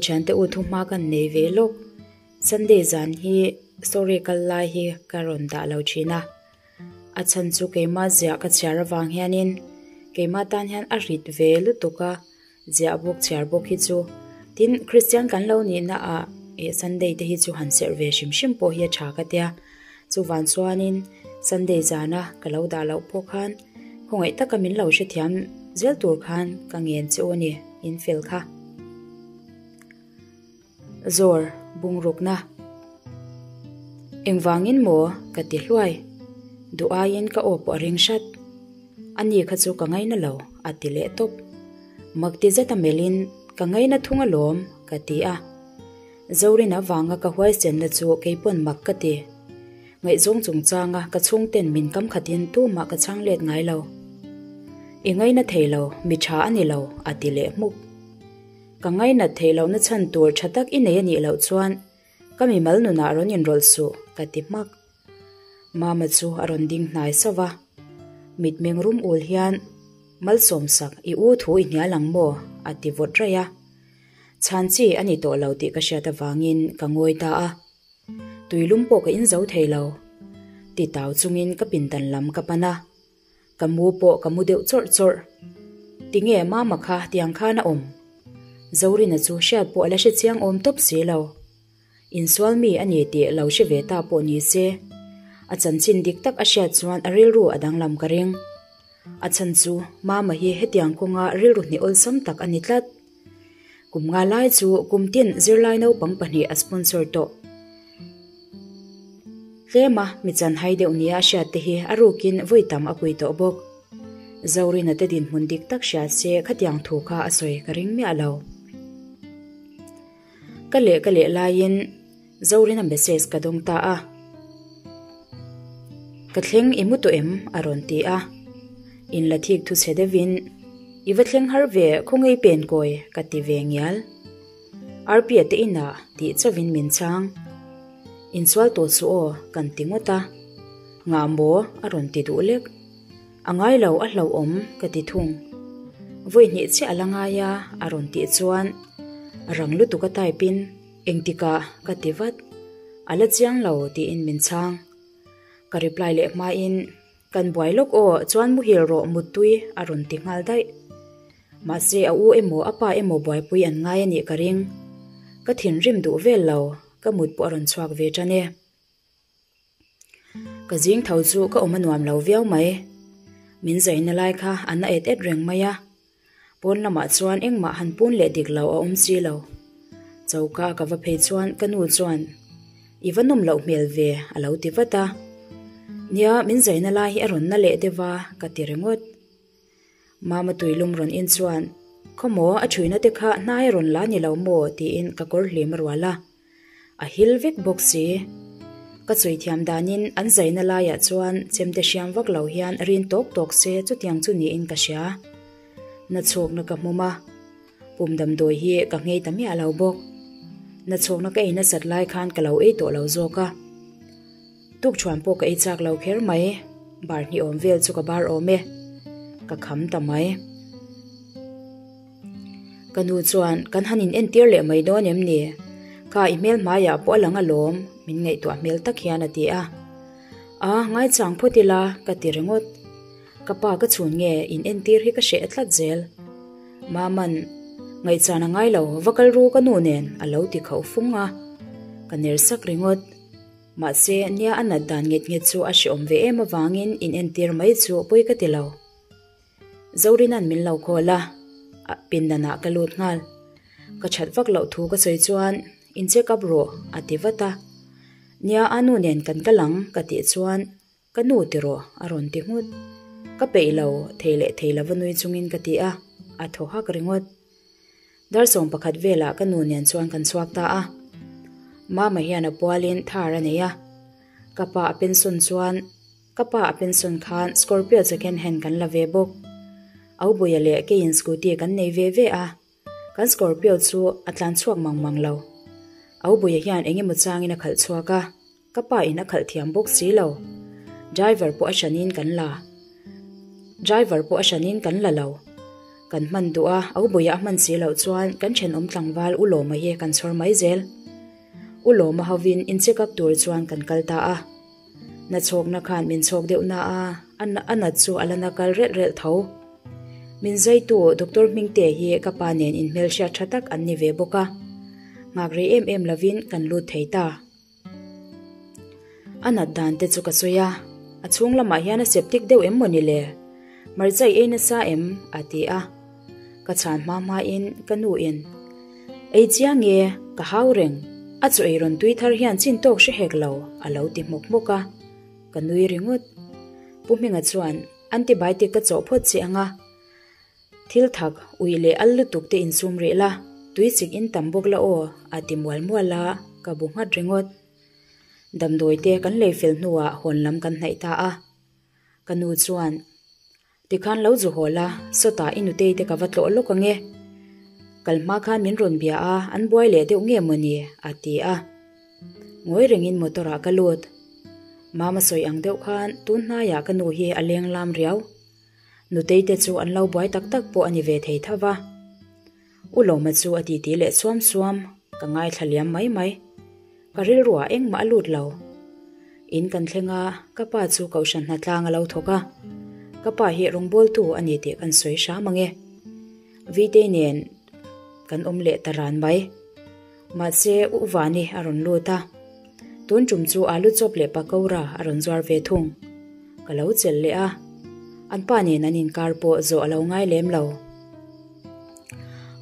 Thiante u thu hma kan nei ve lawk. Sunday zan hi story kal lai hi ka rawn dah lo thin a. A chhan chu keimah ziah ka chhiar avang hianin keimah tan hian a rit ve lutuk a, ziah bawk chhiar bawk hi chu. Tin, Kristian kan lo nihna ah eh Sunday te hi chu han serh ve hrim hrim pawh hi a tha ka tia. Chuvang chuanin Sunday zana ka lo dah loh pawh khan khawngaih taka min lo hrethiam zel tur khan ka ngen che u a ni, in fel kha. Zawr bungrukna. Engvangin maw ka ti hluai. Duh aiin ka aw pawh a ring hrat. Ani kha chu ka ngaina lo, a ti leh tawp. Mak ti zet a melhin ka ngaina thung alawm, ka ti a. Zorin avanga ka huaichenna chu keipawn mak ka ti. Ngaihzawng chungchanga ka chhungten min kam khatin tumah ka chhang let ngai lo. I ngaina thei lo, mi tha a ni lo, a ti leh hmuk. Ka ngainat theih lohna chhan tur tha tak i nei a nih loh chuan ka mimal nunah rawn inrawlh suh, ka ti hmak. Mama chu a rawn ding hnai sauh a, mitmeng rum ul hian, Malsawmsak, i u thu i hnial ang maw? a ti vawt raih a. Chhan chi a ni tawh lo tih ka hriat avangin ka ngawi ta a. Tuilum pawh ka inzo thei lo. Ti tau chungin ka pindan lam ka pan a. Ka mu pawh ka mu deuh chawrh chawrh. Tinge Mama kha tiang khan a awm? Zorina chu hriat pawh a la hre chiang awm tawp si lo. Insual mi a ni tih lo hre ve ta pawh ni se. A chanchin dik tak a hriat chuan a rilru a danglam ka ring. A chhan chu Mama hi hetiang kawnga rilru hnih awlsam tak a ni tlat. Kum nga lai chu kum tin zirlai naupang pahnih a sponsor tawh. Tlema mi chan hai deuh nia a hriat te hi a rukin vawi tam a pui tawh bawk. Zorina te dinhmun dik tak hria se khatiang thu kha a sawi ka ring miah lo. Ka leh ka leh laiin Zorina message ka dawng ta a. Ka thleng i mu tawh em? a rawn ti a. In la thik thu chhe deuhin, I va thleng har ve khawngei pen kawi ka ti ve ngial. Arpia te inah tih chauhin min chhang. Insual tawh chu aw kan ti ngawt a. Ngah maw? a rawn ti duh lek. A ngai lo a hlauhawm ka ti thung. Vawi hnih chiah a la ngai a a rawn tih chuan rang lutuk a type in engtikah ka ti vat. A la chiang lo tiin min chhang. Ka reply leh hmain kan buai lawk aw chuan muhil rawh muttui a rawn ti nghal daih. Mahse a u emaw a pa emaw buaipui an ngai a nih ka ring. Ka thinrim duh vel lo, ka mut pawh a rawn chhuak ve tan e. Ka zing tho chu ka awm a nuam lo viau mai. Min zaina lai kha a na et et reng mai a. Pawn lamah chuan engmah han pun leh dik lo a awm si lo. Choka ka va phei chuan ka nu chuan, I va nawm loh hmel ve a lo ti vat a. Nia, min zaina lai hi a rawn na leh deuh a, ka ti ringawt. Mama tuilum rawn in chuan, Khawmaw, a thuina te kha hnai a rawn la ni lo maw? tiin ka kawr hlim a rual a. A hil vek bawk si. Ka sawi thiam danin an zaina laiah chuan chemte hriam vak lo hian rin tawk tawk se chutiang chu niin ka hria. Na chhawkna ka hmum a, pum damdawi hi ka nghei ta miah lo bawk. Na chhawkna ka ei nasat lai khan ka lo ei tawh lo zawk a. Tukṭhuan pawh ka ei chak lo kher mai, bar hnih awm vel chu ka bar awm e. Ka kham ta mai. Ka nu chuan kan han in entir leh mai dawn em ni? Kha i hmel hmaiah pawh a lang alawm, min ngaihtuah hmel tak hian a ti a. A, ngaichang phawt ila, ka ti ringawt. Ka pa ka chhun nge in entir hi ka hreh tlat zel. Maman, ngaihchan a ngai lo, va kal ru ka nu nen, a lo ti khauh fung a. Ka ner sak ringawt. Mahse, nia a nat dan nget nget chu a hrehawm ve em avangin in entir mai chu pawi ka ti lo. Zorina'n min lo call a, pindanah ka lut nghal. Ka that vak loh thu ka sawi chuan, In check up rawh, a ti vat a. Nia, a nu nen kan kal ang, ka tih chuan, Ka nu ti rawh, a rawn ti nghut. Ka peih lo, thei leh thei lova nui chungin ka ti a, a thaw hak ringawt. Darsawm pakhat velah ka nu nen chuan kan chhuak ta a. Mama hian a pualin thar a nei a, ka pa a pension chuan, Ka pa a pension khan Scorpio second hand kan la ve bawk. Aubuia leh keiin scooty kan nei ve ve a, kan Scorpio chu a tlan chhuak mang mang lo. Aubuia hian eng emaw changin a khalh chhuak a, ka pa in a khalh thiam bawk si lo. Driver pawh a hranin kan la. Driver pawh a hranin kan la lo. Kan hman duh a, au buiah a hman si loh chuan kan thenawm tlangval U Lawma hi kan chhawr mai zel. U Lawma hovin in check up tur chuan kan kal ta a. Na chhawkna khan min chhawk deuh na a, a nat chu a la na kal relh relh tho. Min zaitu Doctor Hmingte hi ka pa nen inhmelhriat tha tak an ni ve bawk a, nghak rei em em lovin kan lut thei ta. A nat dan te chu ka sawi a, a chhung lamah hian a septic deuh em mawni le? Hmarcha i ei nasa em? a ti a. Ka chhan hma hmain ka nu in, Ei chiang e, ka hau reng, a chaw ei rawn tui thar hian chin tawk hre hek lo, a lo ti hmawk hmawk a. Ka nui ringawt. Pu Hminga chuan, Antibiotic ka chawh phawt che ang a, Thil thak, uih leh al lutuk te insum rih la, tui chik in tam bawk la aw, a ti mual mual a, ka bu nghat ringawt. Damdawi te kan lei fel hnuah hawn lam kan hnaih ta a. Ka nu chuan, Tikhan lo zu haw la, sawtah i nutei te ka va tlawh lawk ang e. Kal hma khan min rawn bia a, an buai leh deuh nge mawni? a ti a. Ngawi rengin motor ah ka lut. Mama sawi ang deuh khan tun hnaiah ka nu hi a leng lam riau. Nutei te chu an lo buai tak tak pawh a ni ve thei tho va. U Lawma chu a titi leh suam suam, ka ngaithla liam mai mai. Ka rilruah engmah a lut lo. In kan thleng a, ka pa chu Kohhran hnatlang a lo thawk a. Ka pa hi rawngbawltu a ni tih kan sawi hram ang e. Vtei nen kan awm leh ta ran mai. Mahse, U Vani a rawn lut a. Tun tum chu alu chawp leh pakora a rawn zuar ve thung. Ka lo chelh leh a. An pa nen an inkar pawh zawh a lo ngai lem lo.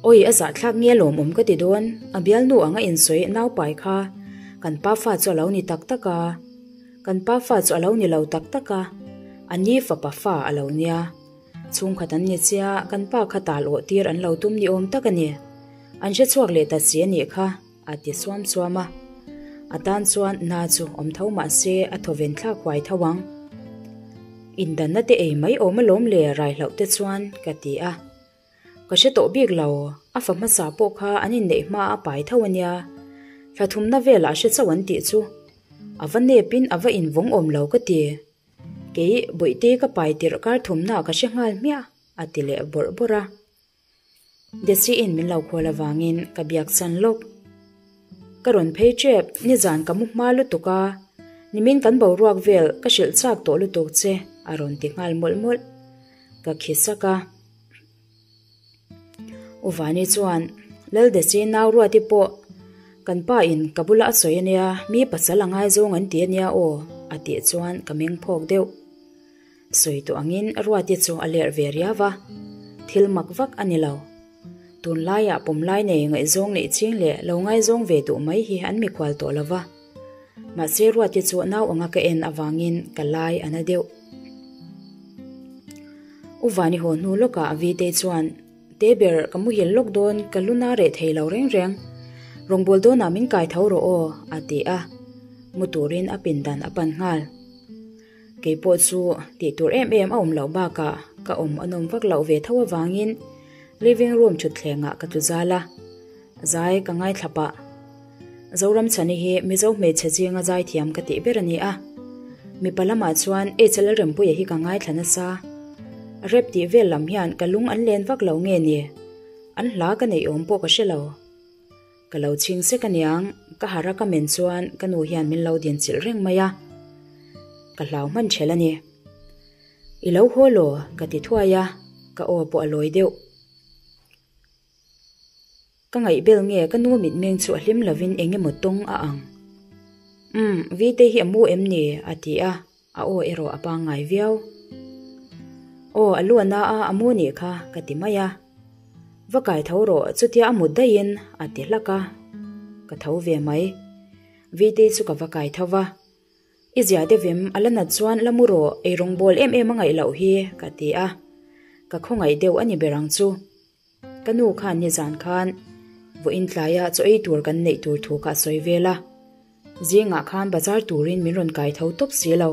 Awi a zahthlak nge lawmawm ka ti dawn, a bialnu ang a insawi naupai kha kan pa fa chu a lo ni tak tak a. Kan pa fa chu a lo ni lo tak tak a, a ni fapa fa a lo nia. Chhungkhat an ni chia, kan pa kha tal awh tir an lo tum ni awm tak a ni. An hre chhuak leh ta si a nih kha, a ti suam suam a. A tan chuan na chu awm tho mah se a thawven thlak huai tho ang. Indanna te ei mai awm alawm le rai hlauh te chuan ka ti a. Ka hre tawh bik lo, a fa hmasa pawh kha an inneih hma a pai tho a nia. Thla thumna velah hre chauh an tih chu. A va nepin a va invawng awm lo ka ti. Kei Bawihte ka pai tirh kar thumna ka hre nghal hmiah, a ti leh bawrh bawrh a. Desi-in min lo khawl avangin ka biak chan lawk. Ka rawn phei tep, nizan ka mu hma lutuk a, nimin kan boruak vel ka hrilh chak tawh lutuk che, a rawn ti nghal mawlh mawlh. Ka khi sak a. U Vani chuan, Laldesi nau Ruati pawh kan pa in ka bula a sawi ania, mi pasal a ngaizawng an ti ania aw, a tih chuan ka meng phawk deuh. Sawi tawh angin Ruati chu a lerh ve riau a, thil mak vak a ni lo. Tunlaiah pawmlai nei ngaihzawng neih ching leh lo ngaizawng ve duh mai hi an mikhual tawh lo va. Mahse Ruati chu nau anga ka en avangin ka lai a na deuh. U Vani haw hnu lawkah Vtei chuan, Te ber, ka muhil lawk dawn, ka lu na reh thei lo reng reng. Rawngbâwl dawnah min kai tho rawh aw, a ti a. Mu turin a pindan a pan nghal. Kei pawh chu tih tur em em a awm loh bakah ka awm a nawm vak loh ve tho avangin living room thutthlengah ka tlu zal a, zai ka ngaithla pah. Zoramchhani hi Mizo hmeichhe zinga zaithiam ka tih ber a ni a, mipa lamah chuan H Lalrempuia hi ka ngaithla nasa. Rap tih vel lam hian ka lung an len vak lo nge ni? An hla ka neih awm pawh ka hre lo. Ka lo chhing sek aniang, ka harh a ka men chuan ka nu hian min lo din chilh reng mai a, ka hlau hman ṭhelh a ni. I lo haw law? ka ti thuai a, ka aw pawh a lawi deuh. Ka ngaihbel nge ka nu mitmeng chu a hlim lovin eng emaw tawng a ang. Umm, Vite hi a mu em ni? a ti a. A aw erawh a pangngai viau. Aw, a lu a na a, a mu nih kha, ka ti mai a. Va kai tho rawh, chutia a mut daihin a ti hlak a. Ka tho ve mai. Vtei chu ka va kai tho va. I zia deuhvim, a la nat chuan la mu rawh, ei rawngbawl em em a ngaih loh hi, ka ti a. Ka khawngaih deuh a ni ber ang chu. Ka nu khan nizan khan vawiin tlaia chaw ei tur kan neih tur thu kha a sawi vel a. Zingah khan bazar turin min rawn kai tho tawp si lo.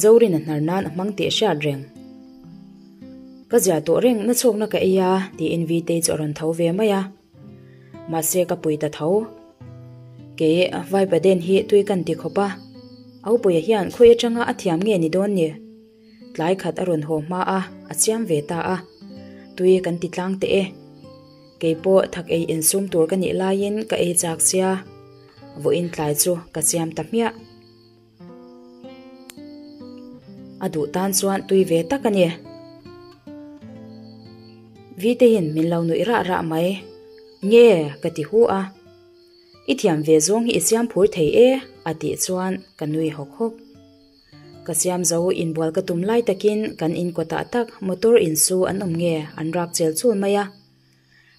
Zorin a hnar nan a hmang tih hriat reng. Ka zia tawh reng na chhawkna ka ei a tiin Vtei chu a rawn tho ve mai a. Mahse ka pui ta tho. Kei Vaipaden hi tui kan ti khawp a. Aupuia hian khawi atanga a thiam nge ni dawn ni? Tlai khat a rawn haw hma a, a chiam ve ta a. Tui kan ti tlang teh e. Kei pawh thak ei insum tur ka nih laiin ka ei chak sia, vawiin tlai chu ka siam ta hmiah. A duh tan chuan tui ve tak a ni. Viteiin min lo nuih rah rah mai. Nge ka ti hu a. I thiam ve zawng hi i siam phur thei e a tih chuan ka nui hawk hawk. Ka siam zo inbual ka tum lai takin kan in kawtah tak motor insu an awm nge an rak chel chul mai a.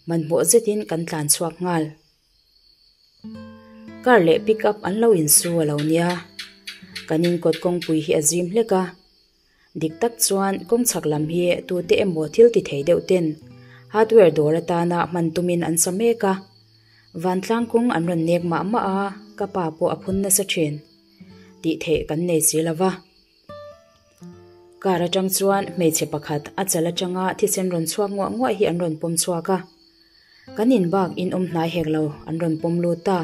Hmanhmawh zetin kan tlan chhuak nghal. Car leh pick up an lo insu a lo nia. Kan inkawt kawngpui hi a zim hlek a. Dik tak chuan kawng chhak lam hi tute emaw thil ti thei deuh ten hardware dawr atana hman tumin an sa mek a. Vantlang kawng an rawn nek mah mah a, ka pa pawh a phun nasa thin. Tih theih kan nei si lo va. Car atang chuan hmeichhe pakhat a chal atanga thisen rawn chhuak nguah nguah hi an rawn pawm chhuak a. Kan in bak in awm hnai hek lo an rawn pawm lut a.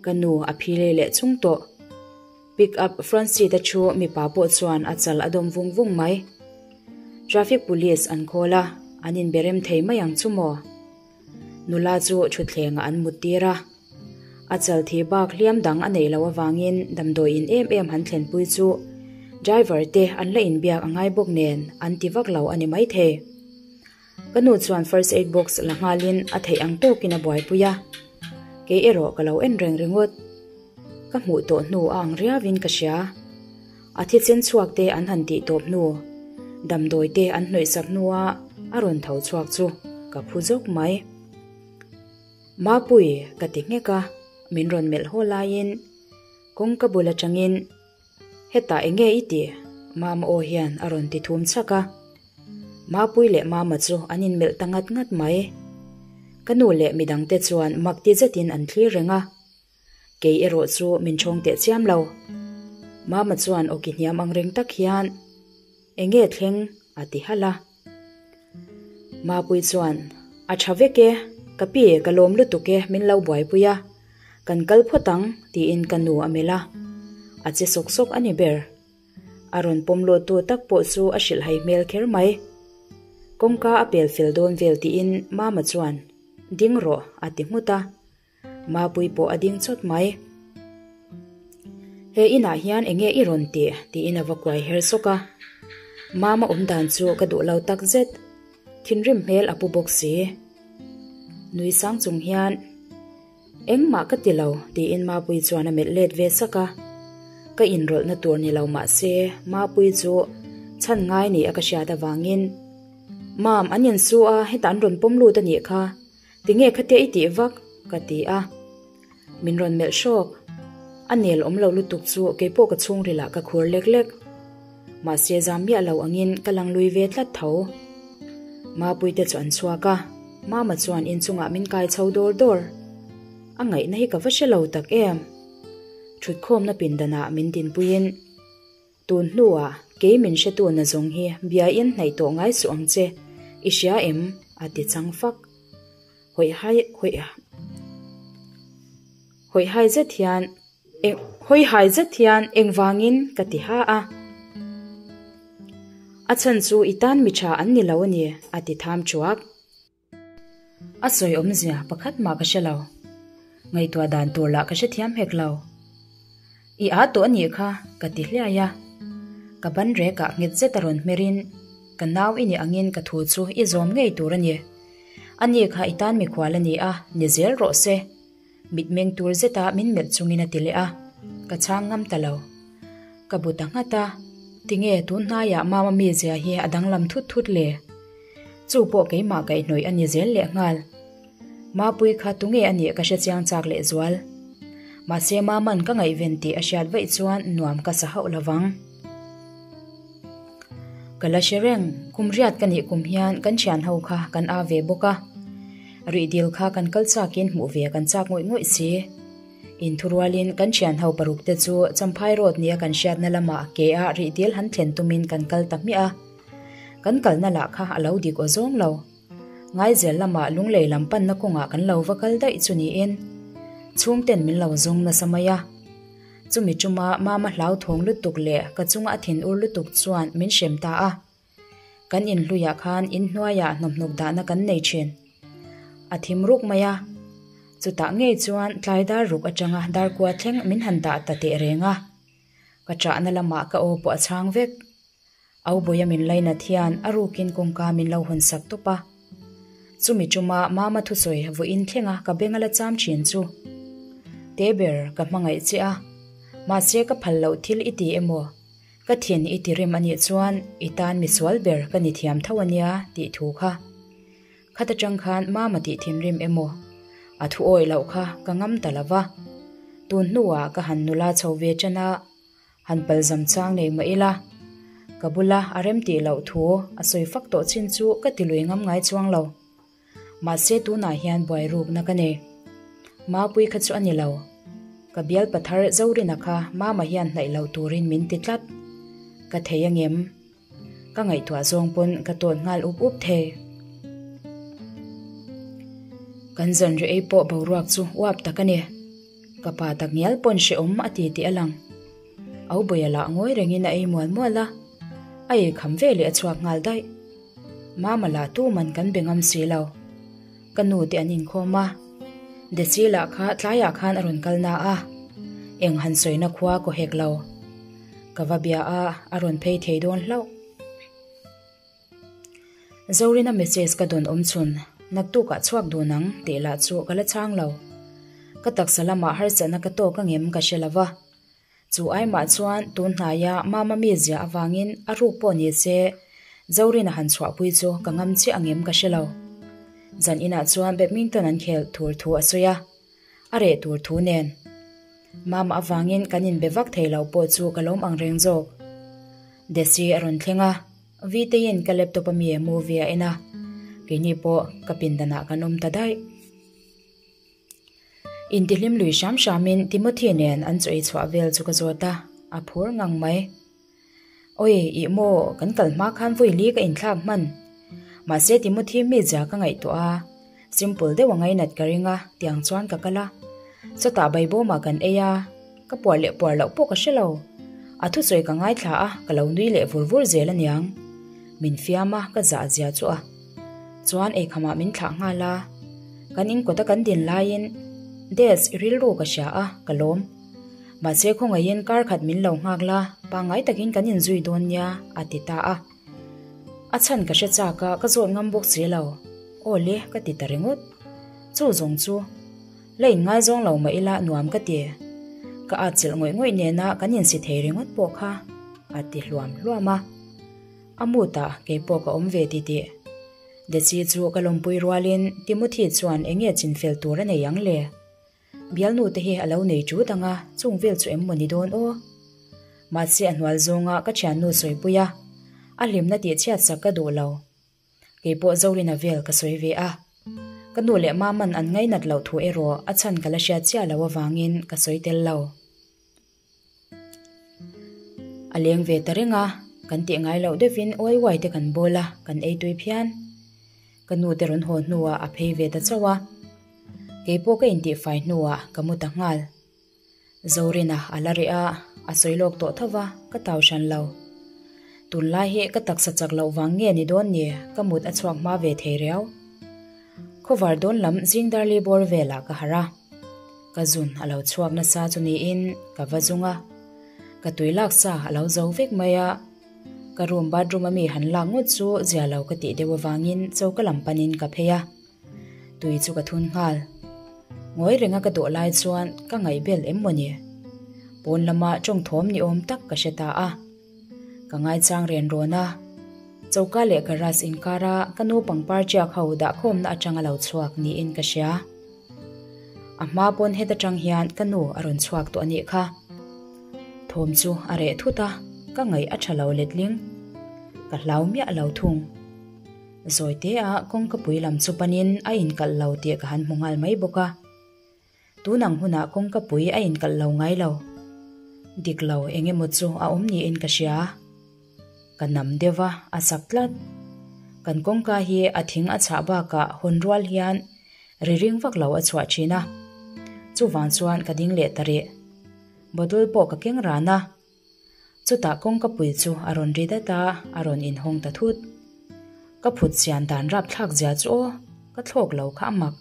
Ka nu a phi lei leh chung tawh. Pick up front seat a thu mipa pawh chuan a chal a dawm vung vung mai. Traffic police an call a, an in berem thei mai ang chu maw? Nula chu thutthlengah an mut tir a. A chal thi bak hliam dang a neih loh avangin damdawi in em em han thlenpui chu driver te an la inbiak a ngai bawk nen an ti vak lo a ni maithei. Ka nu chuan first aid box la nghalin a theih ang tawkin a buaipui a, kei erawh ka lo en reng ringawt. Ka hmuh tawh hnu a ang riauin ka hria. A thisen chhuak te an han tih tawp hnu, damdawi te an hnawih sak hnua a rawn tho chhuak chu ka phu zawk mai. Mapui ka ti nghek a, min rawn melh haw laiin kawngka bul atangin Hetah eng nge i tih? Mama aw hian a rawn ti thum chhak a. Mapui leh Mama chu an inmelh ta ngat ngat mai. Ka nu leh midangte chuan mak ti zetin an thlir reng a. Kei erawh chu min ṭhawng teh chiam lo. Mama chuan awki hniam ang reng tak hian, Eng nge thleng? a ti halh a. Mapui chuan, A ṭha vek e, ka pi ka lawm lutuk e min lo buaipui a. Kan kal phawt ang, tiin ka nu a melh a. A che sawk sawk a ni ber. A rawn pawm lawttu tak pawh chu a hrilhhai hmel kher mai. Kawngka a pel fel dawn vel tiin Mama chuan, Ding rawh, a ti nghut a. Mapui pawh a ding chawt mai. He inah hian eng nge i rawn tih? tiin a va kuai her sawk a. Mama awm dan chu ka duh lo tak zet. Thinrim hmel a pu bawk si. Nui sang chung hian, Engmah ka ti lo, tiin Mapui chuan a melh let ve sak a. Ka inrawlhna tur ni lo mah se, Mapui chu chhan ngai ni a ka hriat avangin, Mam, an insu a, hetah an rawn pawm lut a nih kha. Tinge khatia i tih vak? ka ti a. Min rawn melh hrawk. A nel awm lo lutuk chu keipawh ka chhungril ah ka khur lek lek. Mahse zam miah lo angin ka lang lui ve tlat tho. Mapui te chu an chhuak a, Mama chuan inchungah min kai chho dawr dawr. A ngaihna hi ka va hre lo tak em. Thutkhawmna pindanah min dinpuiin. Tun hnuah kei min hretu na zawng hi biain hnaih tawh ngai suh ang che, i hria em? a ti chang fak. Hawihai hawihai zet hian hawihai zet hian engvangin ka ti ha a. A chhan chu i tan mi tha an ni lo a ni, a ti tham thuak. A sawi awmzia pakhat mah ka hre lo. Ngaihtuah dan tur lah ka hrethiam hek lo. I â tawh a nih kha, ka ti hliai a. Ka ban rekah nghet zet a rawn hmerin, Ka nau i nih angin ka thu chu i zawm ngei tur a ni. A ni kha i tan mikhual a ni a, ni zel rawh se. Mitmeng tur zeta min melh chungin a ti leh a, ka chhang ngam ta lo. Ka bu ta nghat a, tinge tun hnaiah mama mizia hi a danglam thut thut le? Chu pawh keimah kaihhnawih a ni zel leh nghal. Mapui kha tunge a nih ka hre chiang chak leh zual. Mahse Maman ka ngaihven tih a hriat vaih chuan nuam ka sa hauh lovang. Ka la hre reng, kum riat ka nih kum hian kan thian ho kha kan a ve bawk a. Rihdil kha kan kal chakin hmuh ve kan chak ngawih ngawih si. Inthurualin kan thian ho paruk te chu Champhai Road nia kan hriatna lamah ke ah rihdil han thlen tumin kan kal ta hmiah a. Kan kalna lah kha a lo dik aw zawng lo. Ngaizel lamah Lunglei lam panna kawngah kan lo va kal daih chu niin chhungten min lo zawng nasa mai a. Chumi chuma mama hlauthawng lutuk leh ka chunga a thinur lutuk chuan min hrem ta a. Kan inhluiah khan inhnuaiah hnawmhnawk dahna kan nei thin. A thim ruk mai a. Chutah ngei chuan tlai dar ruk atanga dar kua thleng min han dah ta teh reng a. Ka chahna lamah ka aw pawh a chhang vek. Aubuia min lainat hian a rukin kawngka min lo hawn sak tawp a. Chumi tuma Mama thusawi vawiin thlenga ka beng a la cham thin chu. Te ber ka hmangaih che a, mahse ka phal loh thil i ti emaw? Ka thin i ti rim a nih chuan i tan misual ber ka ni thiam tho a nia tih thu kha. Khat atang khan Mama tih thinrim emaw? A thu awih loh kha ka ngam ta lo va. Tun hnuah ka han nula chho ve tan a, han palzam chang nei mah ila, ka bula a rem tih loh thu a sawi fak tawh chin chu ka ti lui ngam ngai chuang lo. Mahse tunah hian buai rukna ka nei. Mapui kha chu a ni lo. Ka bial pathar Zorina kha Mama hian hnaih loh turin min ti tlat. Ka thei angem? Ka ngaihtuah zawng pawn ka tawt nghal up up thei. Kan zanri ei pawh boruak chu uap tak a ni. Ka pa tak ngial pawn hrehawm a ti tih a lang. Aubuia lah ngawi rengin a ei mual mual a, a ei kham veleh a chhuak nghal daih. Mama lah tuman kan be ngam si lo. Ka nu te an inkhawm a, Desi lah kha tlaiah khan a rawn kal na a, eng han sawina khua kaw hek lo. Ka va bia a, a rawn phei thei dawn hlauh. Zorina message ka dawn awm chhun, naktukah chhuak dun ang tih lah chu ka la chhang lo. Ka taksa lamah harsatna ka tawk angem ka hre lo va. Chu ai mah chuan tun hnaia Mama mizia avangin a ruk pawh ni se Zorina han chhuahpui chu ka ngam chiah angem ka hre lo. Zan inah chuan badminton an khel tur thu a sawi a, a reh tur thu nen. Mama avangin kan inbe vak thei lo pawh chu ka lawm ang reng zawk. Desi a rawn thleng a, Vteiin ka laptop ami movie a en a, keini pawh ka pindanah kan awm ta daih. Intihlim lui hram hramin Timothy nen an chaw ei chhuah vel chu ka zawt a, a phur ngang mai. Awi, ih maw, kan kal hma khan vawi li ka inthlak hman. Mahse Timothy mizia ka ngaihtuah a, simple deuh a ngainat ka ring a, tiang chuan ka kal a. Chawtah Baibawmah kan ei a, ka puar leh puar loh pawh ka hre lo. A thusawi ka ngaithla a, ka lo nui leh vur vur zel aniang. Min fiam a, ka zah zia chu a. Chuan eikhamah min thlah nghal a, kan in kawta kan din laiin Des i rilru ka hria a, ka lawm. Mahse khawngaihin kar khat min lo nghak la, pangngai takin kan inzui dawn nia, a ti ta a. A chhan ka hre chak a, ka zawt ngam bawk si lo. Aw le, ka ti ta ringawt. Chu zawng chu, la inngaizawng lo mah ila nuam ka ti. Ka atchilh ngawih ngawih nena kan insi thei ringawt pawh kha, a ti hluam hluam a. A mood ah keipawh ka awm ve ti tih. Deci chu ka lawmpui rualin Timothy chuan eng nge chinfel tur a nei ang le? Bialnu te hi a lo nei ṭut ang a, chung vel chu em maw ni dawn aw? Mahse a hnual zawnga ka thiannu sawipui a, a hlimna tih chhiat sak ka duh lo. Keipawh Zorina vel ka sawi ve a. Ka nu leh Maman an ngainat loh thu erawh a chhan ka la hriat chiah loh avangin ka sawi tel lo. A leng ve ta reng a, kan tih ngai loh deuhin uai uai te kan bawl a, kan ei tui phian. Ka nu te rawn haw hnuah a phei ve ta chauh a, keipawh ka intih fai hnuah ka mu ta nghal. Zorina a la reh a, a sawi lawk tawh tho va, ka tau hran lo. Tunlai hi ka taksa chak loh vang nge ni dawn ni, ka mut a chhuak hma ve thei riau. Khawvar dawn lam zing darli bawr velah ka harh a. Ka zun a lo chhuak nasa chu niin ka va zung a, ka tui lak sa a lo zo vek mai a, ka room bathroom ami han lak ngawt chu zia lo ka tih deuh avangin choka lam panin ka phei a, tui chu ka thun nghal. Ngawi renga ka dawh lai chuan ka ngaihbel em maw ni? Pawn lama tawng thawm ni awm tak ka hre ta a, ka ngaichang ren rawn a, choka leh garage inkara ka nu pangpar tiak ho dahkhawmna atanga lo chhuak niin ka hria. A hma pawn heta tang hian ka nu a rawn chhuak tawh a nih kha. Thawm chu a reh thut a, ka ngaih a tha lo letling. Ka hlau miah lo thung. Zawi te a kawngka pui lam chu panin a inkalh lo tih ka han hmu nghal mai bawk a. Tun ang hunah kawngka pui a inkalh lo ngai lo. Dik lo eng emaw chu a awm niin ka hria. Ka nam deuh a, a sak tlat. Kan kawngka hi a thing a chhah bakah hawn rual hian Ri ring vak lo a chhuah thin a, chuvang chuan ka ding leh ta rih. Bottle pawh ka keng ran a, chutah kawngka pui chu a rawn ri dat a, a rawn inhawng ta thut. Ka phut chian dan rapthlak zia chu aw, ka thlawk lo kha a mak.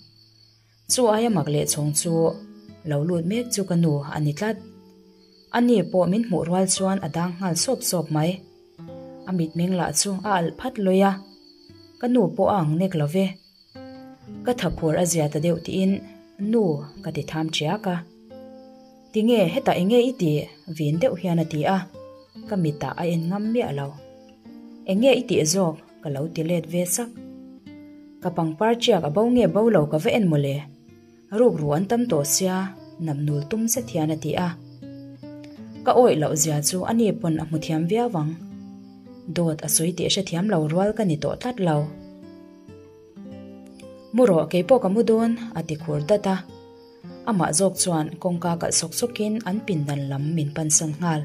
Chu aia mak leh chhawng chu lo lut mek chu ka nu a ni tlat. A ni pawh min hmuh rual chuan a dang nghal sawp sawp mai. A mitmeng lah chu a alh phat lawih a, ka nu pawh a ang nek lo ve. Ka thakhur a zia ta deuh tiin nu ka ti tham ṭiak a. Tinge hetah enge i tih? vin deuh hian a ti a, ka mitah a en ngam miah lo. Enge i tih zawk? ka lo ti let ve sak. Ka pangpar ṭiak a bo nge bo lo ka va en mawle. Rukru an tam tawh sia, namnul tum zet hian a ti a. Ka awih loh zia chu a ni pawn a hmu thiam viau ang. Dawt a sawi tih hrethiam lo rual ka ni tawh tlat lo. Mu rawh kei pawh ka mu dawn a ti khur dat a. Amah zawk chuan kawngka kalh sawk sawkin an pindan lam min pansan nghal.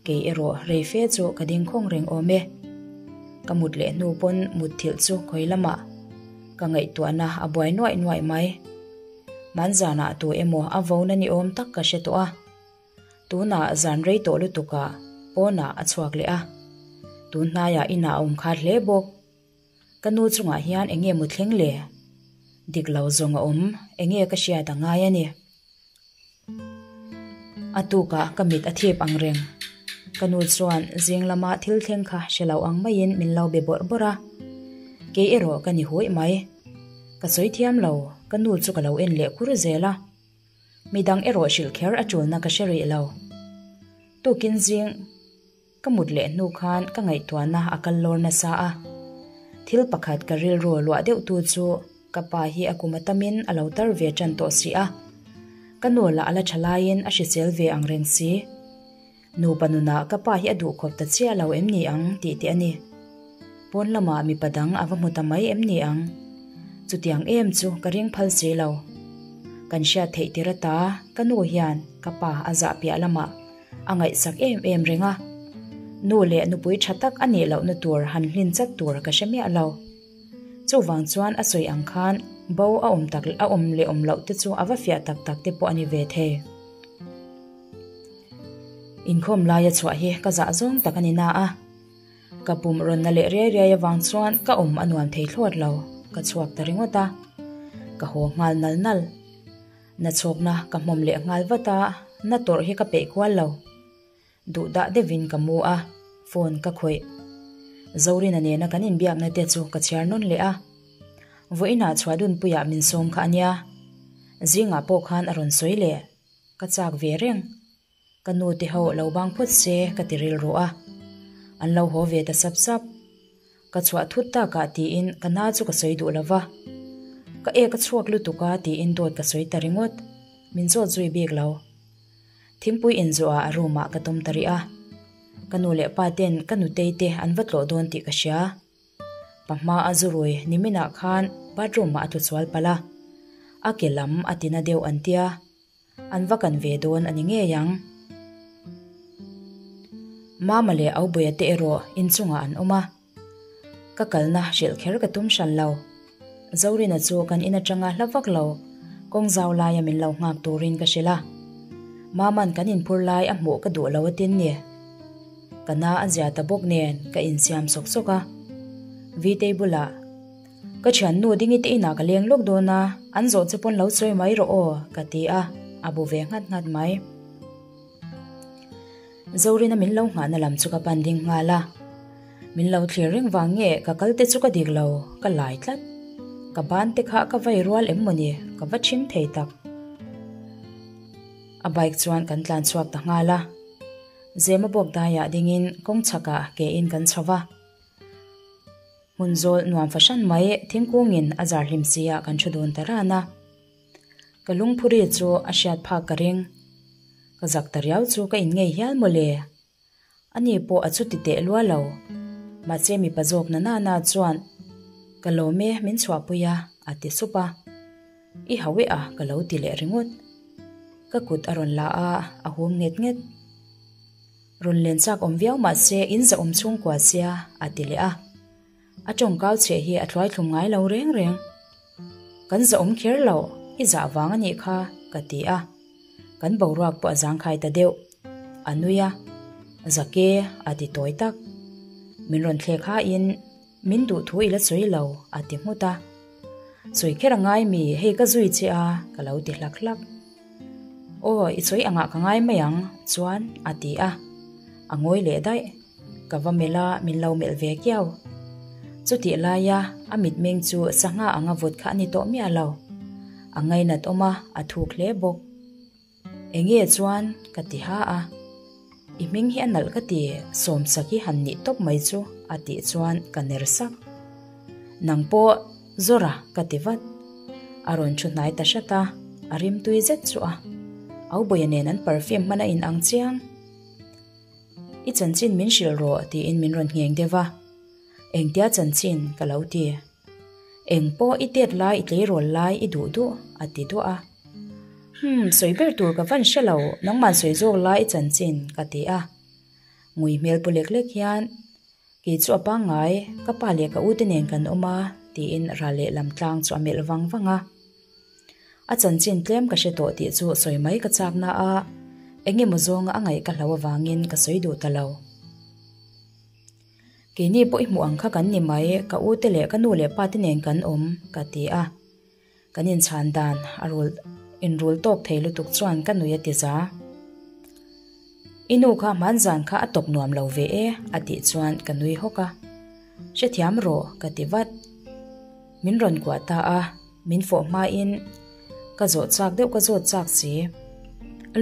Kei erawh rei fe chu ka ding khawng reng awm e. Ka mut leh hnu pawn mutthilh chu khawi lamah ka ngaihtuahna a buai nuaih nuaih mai. Hmanzanah tu emaw a vona ni awm tak ka hre tawh a. Tunah zan rei tawh lutukah pawnah a chhuak leh a. Tun hnaiah inah a awm khat hle bawk. Ka nu chungah hian eng nge mu thleng le? Dik lo zawng a awm, eng nge ka hriat a ngai a ni. A tukah ka mit a thip ang reng. Ka nu chuan zing lama thil thleng kha hre lo ang maiin min lo be bawrh bawrh a. Kei erawh ka ni huih mai. Ka sawi thiam lo, ka nu chu ka lo en leh kur zel a. Midang erawh hrilh kher a tulna ka hre rih lo. Tukin zing. Ka mut leh hnu khan ka ngaihtuahna a kal lawr nasa a, thil pakhat ka rilru luah deuh tu chu ka pa hi a kum a tamin a lo tar ve tan tawh si a, ka nu lah a la tha laiin a hrisel ve ang reng si. Nupa nunah ka pa hi a duhkhawp ta chiah lo em ni ang tih te a ni. Pawn lamah mipa dang a va hmu ta mai em ni ang? Chutiang em chu ka ring phal si lo. Kan hriat theih tir ata ka nu hian ka pa a zah piah lamah A ngaihsak em em reng a, nu leh nupui tha tak a nih lohna tur han hlin chat tur ka hre miah lo. Chuvang chuan a sawi ang khan bo a awm tak a awm leh awm loh te chu a va fiah tak tak te pawh a ni ve thei. Inkhawm laia chhuah hi ka zah zawng tak a ni na a, ka pum rawn na leh riai riai avang chuan ka awm a nuam thei thlawt lo, ka chhuak ta ringawt a, ka haw nghal nal nal. Na chhawkna ka hmawm leh nghal vat a, na tawrh hi ka peih kual lo. Duh dah deuhin ka mu a, phone ka khawih. Zorina nena kan inbiakna te chu ka chhiar nawn leh a. Vawiinah chhuahdunpuiah min sawm kha a nia. Zingah pawh khan a rawn sawi leh. Ka chak ve reng. Ka nu te ho lo bang phawt se ka ti rilru a, an lo haw ve ta sap sap. Ka chhuah thut takah tiin ka na chu ka sawi duh lo va, ka ek a chhuak lutuk a tiin dawt ka sawi ta ringawt, min zawt zui bik lo. Thingpui inzawhah a room ah ka tawm ta rih a, ka nu leh pa ten ka nutei te an va tlawh dawn tih ka hria. Pa hma a zurui niminah khan bathroom ah a tlu sual palh a, a ke lam a tina deuh an tia. An va kan ve dawn a ni ngei ang. Mama leh Aubuia te erawh inchungah an awm a. Ka kalna hrilh kher ka tum hran lo. Zorina chu kan in atanga hla vak lo, kawng zau laia min lo nghak turin ka hrilh a. Mama'n kan inphur lai a hmuh ka duh lo a tin ni. Ka na a zia ta bawk nen ka insiam sawk sawk a. Vitei bulah. Ka thiannu dingi te inah ka leng lawk dawn a, an zawh che pawn lo sawi mai rawh aw, ka ti a, a bu ve nghat nghat mai. Zorina min lo nghahna lam chu ka pan ding nghal a, min lo thlir reng vang nge ka kal te chu ka dik lo, ka lai tlat. Ka ban te kha ka vai rual em mawni, ka va ṭhing thei tak. A bike chuan kan tlan chhuak ta nghal a, Zema bawk daiah dingin kawng chhakah ke in kan chho va. Hmun zawl nuam fahran mai thingkungin a zar hlim si ah kan thu dun ta ran a. Ka lungphuri chu a hriat phak ka ring. Ka zak ta riau chu ka in ngei hial mawle. Ani pawh a chuti teh lua lo. Mahse mipa zawk na nana chuan ka lawm e min chhuahpui a a ti sup a. I hau e a ka lo ti leh ringawt. Ka kut a rawn la a, a hum nget nget. Rawn len chak awm viau mah se in zahawm chhungkua sia a ti leh a. A tawngkau chheh hi a thluai thlum ngai lo reng reng. Kan zahawm kher lo, i zah vang a nih kha ka ti a. Kan boruak pawh a zangkhai ta deuh. A nui a, Zake a ti tawi tak. Min rawn thlek hain. Min duh thu i la sawi lo, a ti nghut a. Sawi kher a ngai mi, hei ka zui che a, ka lo ti hlak hlak. Aw, i sawi angah ka ngai mai ang, chuan, a ti a. A ngawi leh daih. Ka va melh a, min lo melh ve kiau. Chutih laia a mitmeng chu sangha anga vawt kha a ni tawh miah lo. A ngainat awm a, a thuk hle bawk. Enge chuan ka ti ha a, I hming hi a nalh ka ti, Sawmsak hi han nih tawp mai chu a tih chuan ka ner sak. Nang pawh Zora ka ti vat. A rawn thu hnai ta hrat a, a rimtui zet chu a. Aubawiha nen an perfume hman a inang chiang. I chanchin min hrilh rawh tiin min rawn ngheng deuh a, Engtia chanchin ka lo ti. Eng pawh i tet lai i tleirawl lai i duh duh a ti duah a. Humm sawi ber tur ka van hre lo nangman sawi zawk lai i chanchin ka ti a. Ngui hmel pu lek lek hian kei chu a pangngai ka pa leh ka u te nen kan awm a tiin ral leh lam tlang chu a melh vang vang a. A chanchin tlem ka hre tawh tih chu sawi mai ka chak na a eng emaw zawnga a ngaih ka hlo avangin ka sawi duh ta lo. Keini pawh i hmuh ang kha kan ni mai, ka u te leh ka nu leh pa te nen kan awm, ka ti a. Kan inchhan dan a rul inrul tawk thei lutuk chuan ka nui a ti za. I nu kha hmanzan kha a tawp nuam lo ve e, a tih chuan ka nui hawk a. Hrethiam rawh, ka ti vat. Min rawn kuah ta a. Min fawh hmain ka zawh chak deuh ka zawt chak si.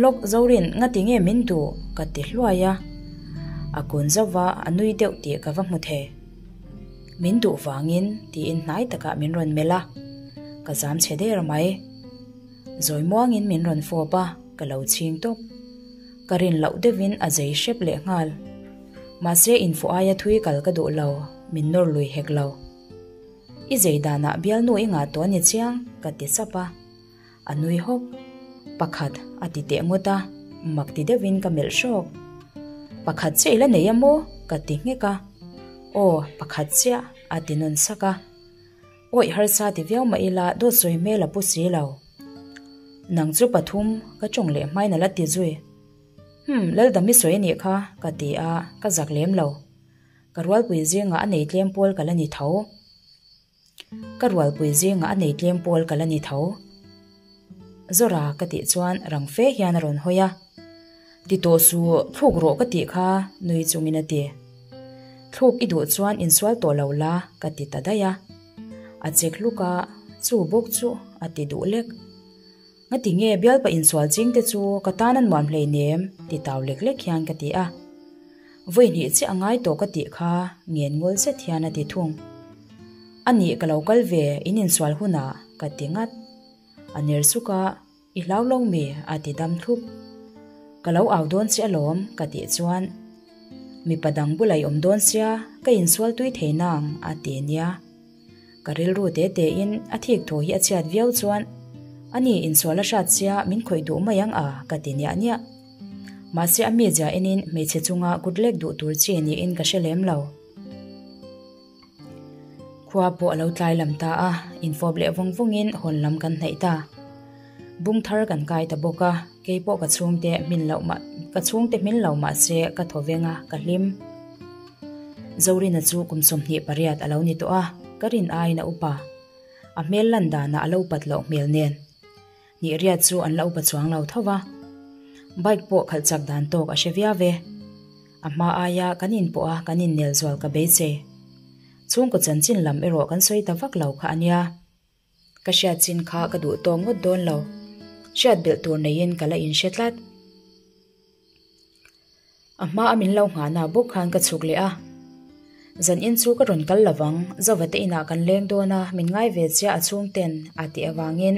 Lawk Zorin ngati nge min duh ka ti hluai a. A kun zauh va a nui deuh tih ka va hmu thei. Min duh vangin tiin hnai takah min rawn melh a. Ka zam chhe der mai. Zawi muangin min rawn fawp a, ka lo chhing tawp. Ka rin loh deuhin a zei hrep leh nghal. Mahse infawh aia thui kal ka duh lo, min nawr lui hek lo. I zei danah bialnu i ngah tawh a ni chiang, ka ti sap a. A nui hawk. Pakhat, a ti teh ngawt a, mak ti deuhin ka melh hrawk. Pakhat chiah i la nei a maw? ka ti nghek a. Aw, pakhat chiah, a ti nawn sak a. Awih harsa ti viau mah ila dawt sawi hmel a pu si lo. Nang chu pathum, ka tawng leh hmain a la ti zui. Hum, Laldami sawi a nih kha, ka ti a, ka zak lem lo. Ka rualpui zingah a nei tlem pawl ka la ni tho. Ka rualpui zingah a nei tlem pawl ka la ni tho. Zora ka tih chuan rang fe hian a rawn hawi a. Ti tawh su, thluk rawh ka tih kha, nui chungin a ti. Thluk i duh chuan insual tawh lo la, ka ti ta daih a. A chek hluk a, chu bawk chu a ti duh lek. Ngati nge bialpa insual ching te chu ka tan a nuam hleinem ti tau lek lek hian ka ti a. Vawi hnih chiah a ngai tawh ka tih kha ngen ngawl zet hian a ti thung. A nih ka lo kal ve in insual hunah ka ti ngat. A ner suk a, i hlau lo mi a ti dam thlup. Ka lo au dawn che alawm ka tih chuan mipa dang bula i awm dawn sia ka insual tui thei nang a ti nia. Ka rilru te te in a thik thaw hi a chhiat viau chuan ani insual a hrat sia min khawih duh mai ang a ka ti niah niah. Mahse a mizia enin hmeichhe chunga kut lek duh tur chi niin ka hre lem lo. Khua pawh a lo tlai lam ta a, infawp leh vawng vawngin hawn lam kan hnaih ta. Bung thar kan kai ta bawk a, kei pawh ka chhungte hmin loh mah ka chhungte hmin lo mahse ka thaw veng a, ka hlim. Zorina chu kum 28 a lo ni tawh a, ka rin aiin a upa. A hmel lan danah a lo upat loh hmel nen. Nih riat chu an la upa chuang lo tho va. Bike pawh khalh chak dan tawk a hre viau ve. A hma aia kan inpawh a kan innel zual ka beisei. Chhungkaw chanchin lam erawh kan sawi ta vak lo kha a nia. Ka hriat chin kha ka duh tawk ngawt dawn lo. Hriat belh tur neiin ka la inhre tlat. A hma a min lo nghahna bawk khan ka chhuk leh a. Zan in chu ka rawn kal lovang, Zova te inah kan leng dawn a, min ngai ve chiah a chhung ten a tih avangin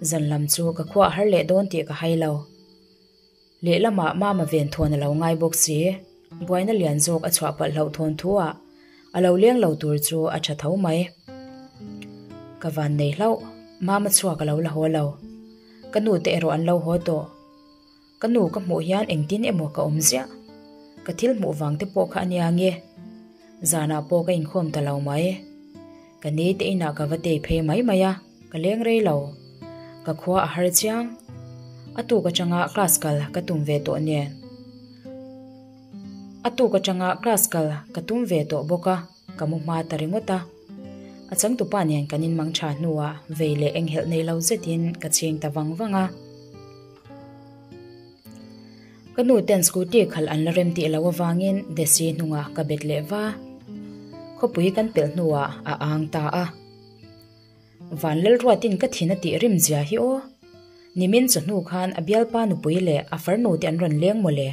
zan lam chu ka khua a har leh dawn tih ka hai lo. Lehlamah Mama ven thawn a lo ngai bawk si, buaina lian zawk a chhuah palh hlauh thawn thu ah a lo leng lo tur chu a tha tho mai. Ka van nei hlauh, Mama chhuak a lo la haw lo. Ka nu te erawh an lo haw tawh. Ka nu ka hmuh hian engtin emaw ka awm ziah. Ka thil hmuh vang te pawh kha a nia nge. Zanah pawh ka inkhawm ta lo mai. Ka ni te inah ka va tei phei mai mai a, ka leng rei lo. Ka khua a har chiang. A tuk atanga class kal ka tum ve tawh nen. A tuk atanga class kal ka tum ve tawh bawk a. ka mu hma ta ringawt a. A changtupa nen kan inmang tha hnuah vei leh enghelh nei lo zetin ka chhing ta vang vang a. Ka nu ten scooty khalh an la rem tih loh avangin Desi hnungah ka bet leh va. Khawpui kan pelh hnuah a ang ta a. Van Lalruatin ka thin a tih rim zia hi aw. Nimin chawhnu khan a bialpa nupui leh a farnu te an rawn leng mawle.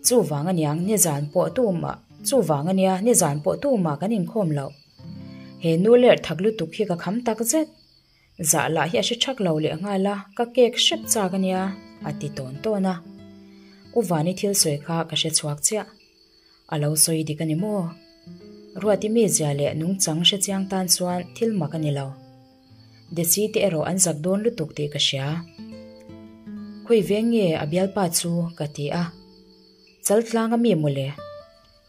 Chuvang aniang nizan pawh tumah chuvang ania nizan pawh tumah kan inkhawm loh. He nu lerh thak lutuk hi ka kham tak zet. Zah lah hi a hre thak lo leh nghal a, ka kek hrep chak ania a ti tawn tawn a. U Vani thil sawi kha ka hre chhuak chiah. A lo sawi dik a ni maw? Ruati mizia leh nungchang hre chiang tan chuan thil mak a ni lo. Desi te erawh an zak dawn lutuk tih ka hria. Khawi veng nge a bialpa chu ka ti a. Chal tlang a mi mawle.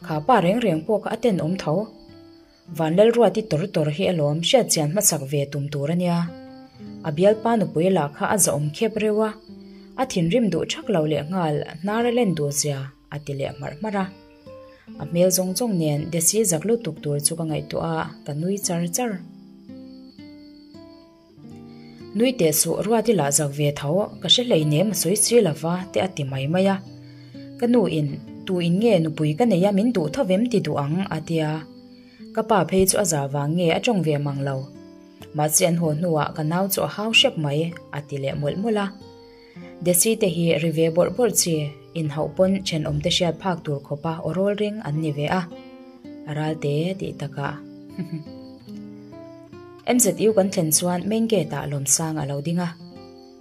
Kha pa reng reng pawh kha a tenawm tho. Vanlalruati tawr tawr hi alawm hriatchian hmasak ve tum tur a nia. A bialpa nupui lah kha a zahawm khep reuh a, a thinrim duh thak lo leh nghal hnar a len duh zia a ti leh hmarh hmarh a. A hmel zawng zawng nen Desi zak lutuk tur chu ka ngaihtuah a, ka nui char char. Nui teh suh Ruati lah zak ve tho, ka hre hleinem a sawi si lova te a ti mai mai a. Ka nu in, tu in nge nupui ka nei a min duh tho vem ti duh ang a tia. Ka pa phei chu a zah vang nge a tawng ve mang lo. Mahse an haw hnuah ka nau chu a hau hrep mai a ti leh mawlh mawlh a. Desi te hi ri ve bawrh bawrh chi, inhauh pawn thenawm te hriat phak tur khawpa aw rawl ring an ni ve a. A ral te tih takah. MZU kan thlen chuan main gate ah Lawmsang a lo ding a.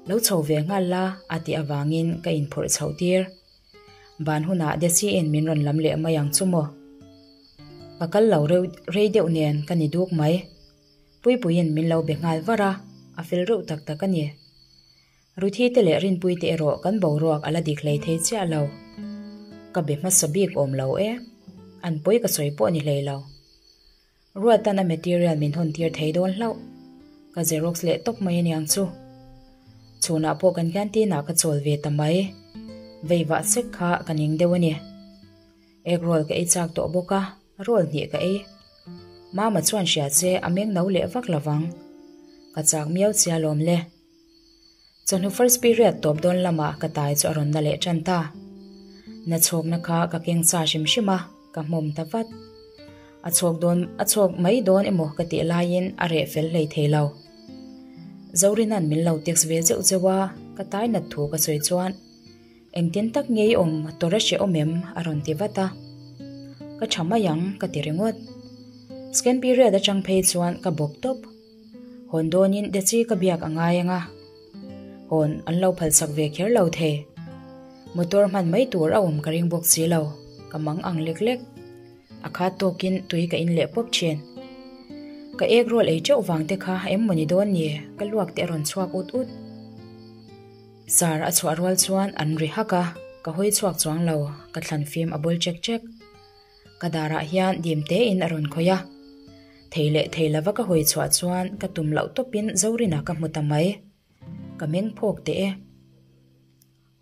Lo chho ve nghal la a tih avangin ka inphurh chhoh tir. Ban hunah Desi in min rawn lam leh mai ang chu maw. Ka kal lo rei deuh nen ka ni duk mai. Puipuiin min lo be nghal var a, a fel reuh tak tak a ni. Ruthi te leh Rinpui te erawh kan boruak a la dik hlei thei chiah lo. Ka be hmasa bik awm lo e. An pawi ka sawi pawh ni hlei lo. Ruatan a material min hawn tir thei dawn hlauh. Ka xerox leh tawp mai aniang chu. Chhunah pawh kan canteen ah ka chawl ve ta mai. Vei vah sek kha ka ning deuh a ni. Egg roll ka ei chak tawh bawk a, roll hnih ka ei. Mama chuan hria che a meng no leh vak lovang. Ka chak miau chia lawm le. Chawhnu first period tawp dawn lamah ka tai chu a rawn na leh tan ta. Na chhawkna kha ka keng sa hrim hrim a, ka hmawm ta vat. A chhawk dawn a chhawk mai dawn emaw ka tih laiin a reh fel hlei thei lo. Zorina'n min lo text ve zeuh zeuh a, ka tai nat thu ka sawi chuan engtin tak nge i awm tawr a hrehawm em a rawn ti vat a. Ka tha mai ang ka ti ringawt. Second period atang phei chuan ka bawk tawp. Hawn dawnin Deci ka biak a ngai ang a, hawn an lo phalsak ve kher lo thei. Motor hman mai tur a awm ka ring bawk si lo, ka mang ang lek lek. A khat tawkin tui ka in leh pawp thin. Ka ek rual ei teuh vang te kha em mawni dawn ni, ka luak te a rawn chhuak ut ut. Sar a chhuah rual chuan an ri hak a, ka hawi chhuak chuang lo, ka thlan fim a bawl chek chek. Ka darah hian dim tein a rawn khawih a. Thei leh thei lova ka hawi chhuah chuan ka tum loh tawpin Zorina ka hmu ta mai. Ka meng phawk teh e.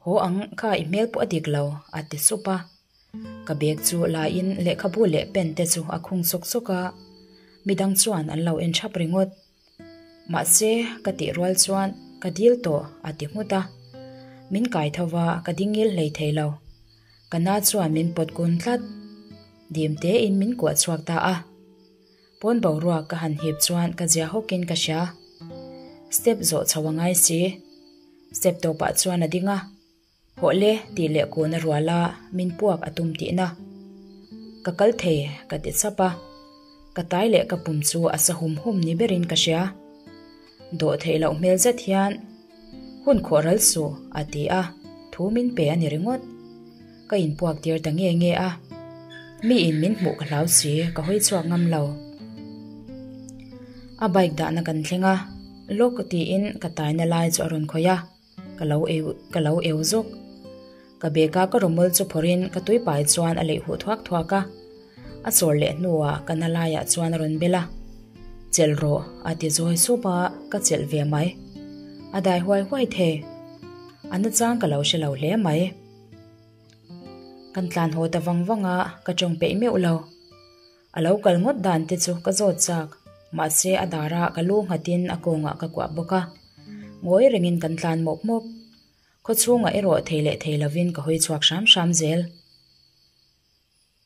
Haw ang kha i hmel pawh a dik lo, a ti sup a. Ka bag chu laiin lehkhabu leh pen te chu a khung sawk sawk a. Midang chuan an lo en thap ringawt. Mahse, ka tih rual chuan ka dil tawh a ti nghut a. Min kai tho va, ka ding ngil hlei thei lo. Ka na chuan min pawt kun tlat. Dim tein min kuah chhuak ta a. Pawn boruak ka han hip chuan ka zia hawkin ka hria. Step zawh chho a ngai si. Step tawpah chuan a ding a. Hawh le tih leh kun a rual a, min puak a tum tihna. Ka kal thei ka ti chap a. Ka tai leh ka pum chu a sa hum hum ni berin ka hria. Dawh theih loh hmel zet hian hun khawh ral suh a ti a, thu min pe a ni ringawt. Ka inpuak tir ta nge nge a, miin min hmuh ka hlau si, ka hawi chhuak ngam lo. A bike dahna kan thleng a, lawk tiin ka taina lai chu a rawn khawih a. Ka lo eu ka lo eu zawk. Ka bag a ka rawmawl chu phawrhin ka tui pai chuan a leih huh thuak thuak a. A chawr leh hnuah ka na laiah chuan a rawn bel a. Chelh rawh a ti zawi sup a, ka chelh ve mai. A dai huai huai thei. A nachang ka lo hre lo hle mai. Kan tlan haw ta vang vang a, ka tawng peih meuh lo. A lo kal ngawt dan te chu ka zawt chak, mahse a darah ka lu nghatin a kawngah ka kuah bawk a. Ngawi rengin kan tlan mawp mawp. Khawchhungah erawh thei leh thei lovin ka hawi chhuak hram hram zel.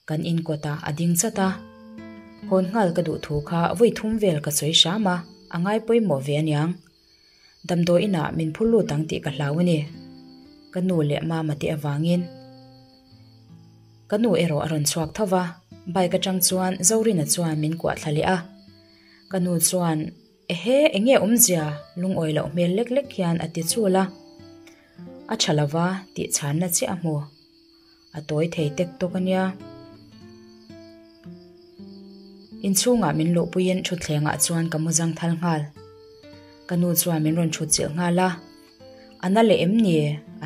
Kan inkawtah a ding chat a, hawn nghal ka duh thu kha vawi thum vel ka sawi hram a, a ngai pawimawh ve aniang. Damdawi inah min phur lut ang tih ka hlau a ni. Ka nu leh mama te avangin. Ka nu erawh a rawn chhuak tho va, bike atang chuan Zorina chuan min kuah thla leh a. Ka nu chuan, Ehe, enge awmzia? Lungawi loh hmel lek lek hian a ti chul a. A tha lova tih chhanna chiah a hmu. A tawi thei tek tawk a nia. Inchhungah min luhpuiin thutthlengah chuan ka mu zang thal nghal. Ka nu chuan min rawn thut chilh nghal a, A na leh em ni?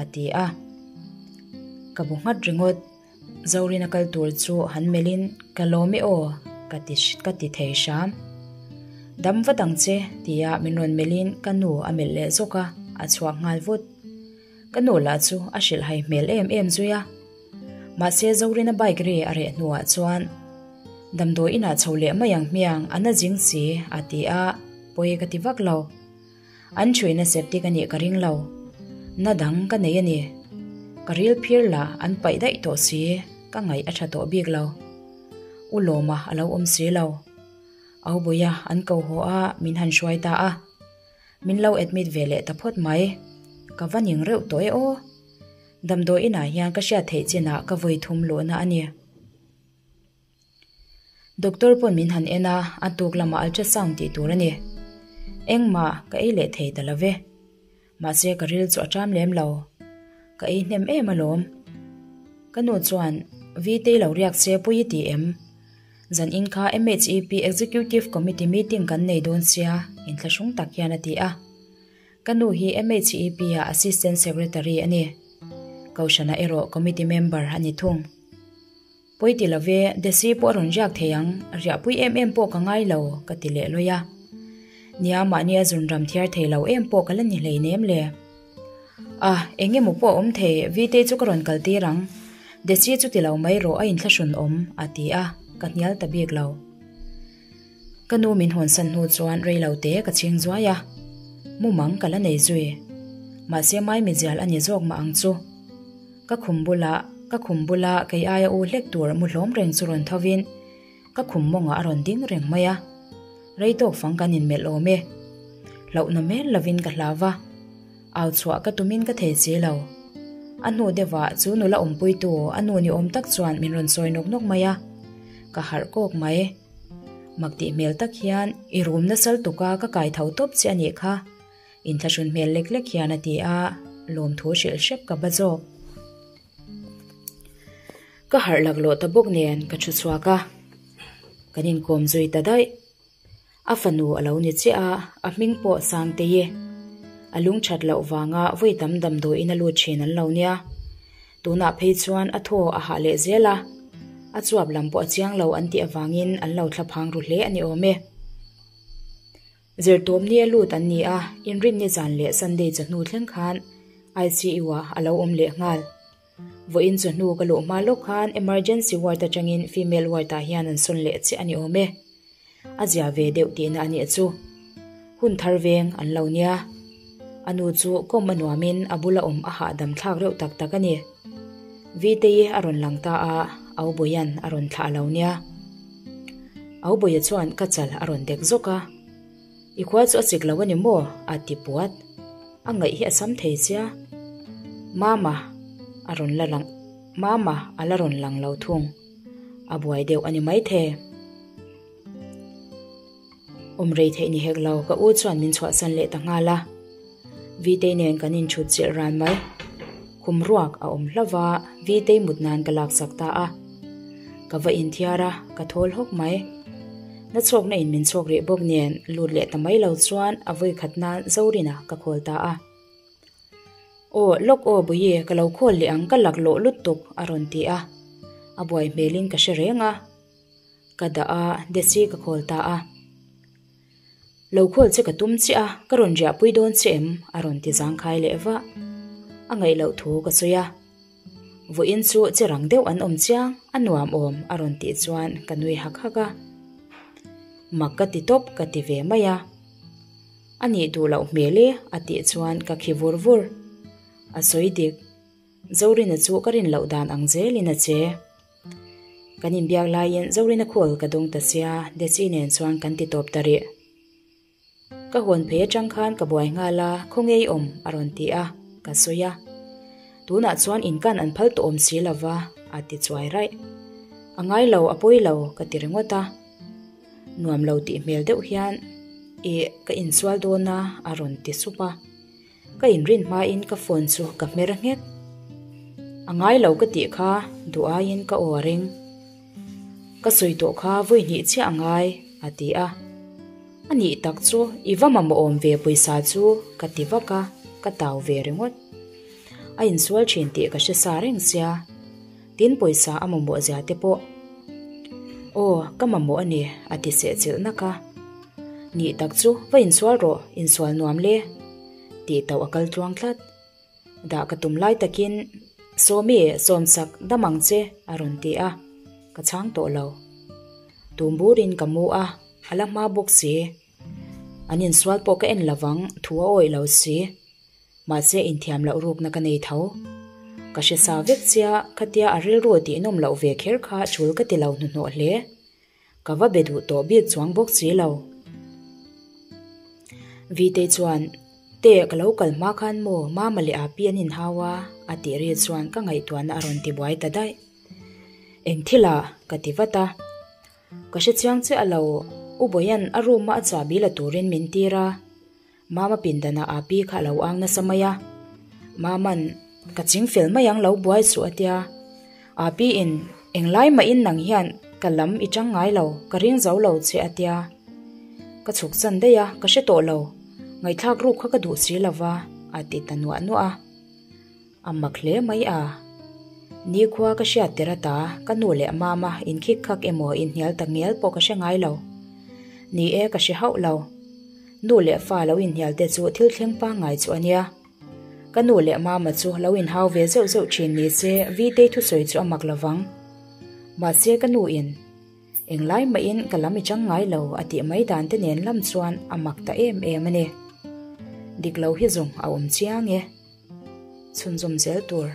a ti a. Ka bu nghat ringawt. Zorina kal tur chu han melhin ka lawm e aw ka ti ka ti thei hram. Dam vat ang che tia min rawn melhin ka nu a melh leh zawk a, a chhuak nghal vut. Ka nu lah chu a hrilhhai hmel em em zui a. Mahse Zorina bike ri a reh hnuah chuan damdawi inah chho leh mai ang hmiang a na zing si a ti a, pawi ka ti vak lo. An thuina septic a nih ka ring lo. Na dang ka nei a ni. Ka ril phir lah an paih daih tawh si, ka ngaih a tha tawh bik lo. U Lawma a lo awm si lo. Aubuia an ko haw a, min han hruai ta a. Min lo admit ve leh ta phawt mai. Ka va ning reuh tawh e aw. Damdawi inah hian ka hriat theih chinah ka vawi thum luhna a ni. Doctor pawn min han en a, a tuk lamah ultrasound tih tur a ni. Engmah ka ei leh thei ta lo ve. Mahse ka ril chu a ṭam lem lo. Ka ei hnem em alawm. Ka nu chuan, Vtei lo riak se pui i ti em? Zan in kha MHEP Executive Committee meeting kan nei dawn sia, inthlahrung tak hian a ti a. Ka nu hi MHEP ah Assistant Secretary a ni. Kohhrana erawh Committee Member a ni thung. Pawi ti lo ve, Desi pawh a rawn riak thei ang, riahpui em em pawh ka ngai lo, ka ti leh lawi a. Nia, mahni a zun ram thiar thei lo em pawh ka la ni hleinem le. A, eng emaw pawh a awm thei, Vtei chu ka rawn kal tir ang. Desi chu ti lo mai rawh, a inthlahrun awm, a ti a, ka hnial ta bik lo. Ka nu min hawnsan hnu chuan rei lo te ka chhing zuai a, mumang ka la nei zui. Mahse maimizial a ni zawk mah ang chu. Ka khum bulah, ka khum bula kei aia u hlek tur mu hlawm reng chu rawn thovin ka khum mawngah a rawn ding reng mai a. Rei tawk fang kan inmelh awm e. Hlauhna hmel lovin ka hlau va, au chhuah ka tumin ka thei si lo. A hnu deuhah chu nula awmpuitu a nu ni awm tak chuan min rawn sawi nawk nawk mai a, ka harh kawk mai. Mak tih hmel tak hian i rum nasal tuka ka kai tho tawp che a nih kha. Inthlahrun hmel lek lek hian a ti a, lawmthu hrilh hrep ka ba zawk. Ka harh laklawh ta bawk nen ka thu chhuak a, kan inkawm zui ta daih. A fanu a lo ni chiah a, a hming pawh Sangtei e. A lung that loh vanga vawi tam damdawiin a lut thin an lo nia. Tunah phei chuan a thaw a hah leh zel a, a chuap lam pawh a chiang lo an tih avangin an lo thlaphang ru hle a ni awm e. Zirtawpni a lut an ni a, Inrinni zan leh Sunday chawhnu thleng khan ICU-ah a lo awm leh nghal. Vawiin chawhnu ka luh hma lawk khan Emergency Ward atangin Female Ward-ah hian an sawn leh chiah a ni awm e. A zia ve deuh tihna a nih chu. Hun thar veng an lo nia. A nu chu kawm a nuamin a bula awm a hahdam thlak reuh tak tak a ni. Vtei a rawn lang ta a, Aubawia'n a rawn thlah lo nia. Aubawiah chuan ka chal a rawn dek zawk a, I khua chu a chik lo a ni maw? a ti puat. A ngaih hi a sam thei sia. Mama a rawn la lang Mama a la rawn lang lo thung. A buai deuh a ni maithei. Awm rei theih ni hek lo, ka u chuan min chhuahsan leh ta nghal a. Vtei nen kan inchhut chilh ran mai. Khum ruak a awm hlauh va, Vtei mut nan ka laksak ta a. Ka va inthiar a, ka thawl hawk mai. Na chhawkna in min chhawk rih bawk nen lut leh ta mai lo chuan a vawi khat nan Zorina ka khawl ta a. Aw, lawk aw Buyi, ka lo khawl leh ang, ka laklawh lutuk a rawn ti a. A buai hmelin ka hre reng a. Ka dah a, Desi ka khawl ta a. Lo khawl che ka tum chiah a, ka rawn riahpui dawn che em? a rawn ti zangkhai leh vah. A ngaih loh thu ka sawi a. Vawiin chu che rang deuh an awm chiang, a nuam awm a rawn tih chuan ka nui hak hak a. Mak ka ti tawp ka ti ve mai a. A nih duh loh hmel e a tih chuan ka khi vur vur. A sawi dik. Zorina chu ka rin loh dan ang zelin a che. Kan inbiak laiin Zorina call ka dawng ta sia, Deci nen chuan kan ti tawp ta rih. Ka hawn phei atang khan ka buai nghal a, khawnge i awm? a rawn ti a, ka sawi a. Tunah chuan inkan an phal tawh awm si lo va, a ti chuai raih. A ngai lo, a pawi lo, ka ti ringawt a. Nuam lo tih hmel deuh hian, Ih, ka insual dawn a, a rawn ti sup a. Ka inrin hmain ka phone chu ka hmer nghek. A ngai lo ka tih kha duh aiin ka aw a ring. Ka sawi tawh kha vawi hnih chiah a ngai, a ti a. A nih tak chu i va mamawh awm ve pawisa chu ka ti vak a, ka tau ve ringawt. A insual thin tih ka hre sa reng sia. Tin pawisa a mamawh zia te pawh. Aw, ka mamawh a ni, a ti sehchilh nak a. Nih tak chu va insual rawh, insual nuam le. Tih tauh a kal tluang tlat. Dah ka tum lai takin, Sawmi, sawmsak, dam ang che, a rawn ti a, ka chhang tawh lo. Tum burin ka mu a, a la hma bawk si. An insual pawh ka en lovang, thu a awih lo si. Mahse inthiam loh rukna ka nei tho. Ka hre sa vek chia, khatia a rilru tih nawm loh ve kher kha chul ka ti lo hnuhnawh hle. Ka va be duh tawh bik chuang bawk si lo. Vitei chuan, Te, ka lo kal hma khan maw Mama leh Api an inhau a, a tih ri chuan ka ngaihtuahna a rawn ti buai ta daih. Eng thil ah? ka ti vat a. Ka hre chiang chiah lo, U Bawia'n a room-a a chahbi la turin min tir a. Mama pindanah Api kha a lo ang nasa mai a, Mama'n ka ching fel mai ang lo buai suh a tia. Api in englai mahin nang hian ka lam i chang ngai lo, ka ring zo lo che a tia. Ka chhuk chan daih a, ka hre tawh lo, ngaihthlak ruk kha ka duh si lo va, a ti ta nuah nuah a. A mak hle mai a. Nikhua ka hriat tir ata ka nu leh mama inkhik khak emaw inhnial tak ngial pawh ka hre ngai lo. Ni e ka hre hauh lo. Nu leh fa lo inhnial te chu thil thleng pangngai chu a nia. Ka nu leh mama chu lo inhau ve zeuh zeuh thin ni se Vitei thusawi chu a mak lovang. Mahse ka nu in Englai mahin ka lam i chang ngai lo a tih mai dan te nen lam chuan a mak ta em em a ni. Dik lo hi zawng a awm chiang e. Chhunzawm zel tur.